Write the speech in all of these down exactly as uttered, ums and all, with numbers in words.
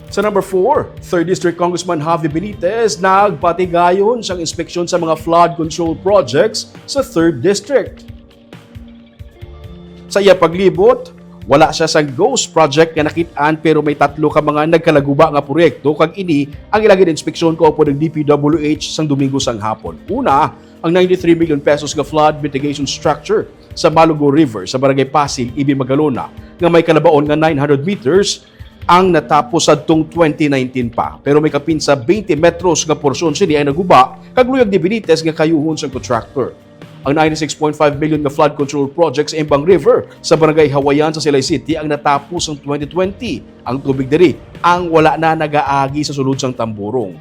Sa number four, third District Congressman Javi Benitez nagpatigayon sang inspeksyon sa mga flood control projects sa third District. Sa iya paglibot, wala siya sang ghost project nga nakit-an, pero may tatlo ka mga nagkalaguba nga proyekto, kag ini ang ila gin-inspeksyon kaupod ang D P W H sang Domingo sang hapon. Una, ang ninety-three million pesos nga flood mitigation structure sa Malugo River sa Barangay Pasil, Ibi, Magalona, nga may kalabaon nga nine hundred meters ang natapos sadtong twenty nineteen pa. Pero may kapin sa twenty metros nga porsyon sini ang naguba, kag luyag ni Benitez nga kayuhon sang contractor. Ang ninety-six point five million nga flood control project sa Imbang River sa Barangay Hawayan sa Silay City ang natapos sang twenty twenty. Ang tubig diri ang wala na nagaagi sa sulod sang Tamborong.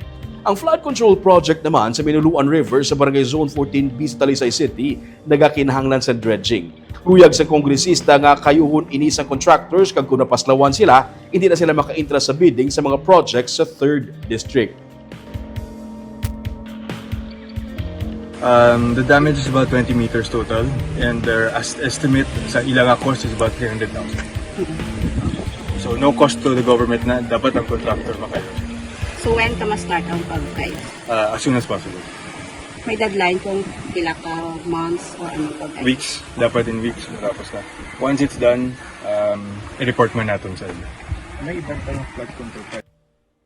Ang flood control project naman sa Minuluan River sa Barangay Zone fourteen B sa Talisay City nagakinahanglan sa dredging. Luyag sa kongresista nga kayuhon ini sang contractors, kag kung napaslawan sila, hindi na sila makaintra sa bidding sa mga projects sa third District. Um, the damage is about twenty meters total, and their as- estimate sa ila nga cost is about three hundred thousand. So no cost to the government na, dapat ang contractor makayo. So when ka ma-start ang pag-guide? Uh, as soon as possible. May deadline kung pila ka months or ano pag-guide? Weeks, dapat in weeks matapos na. Once it's done, um, i-report mo natin sa inyo. May iban pa yung flood control.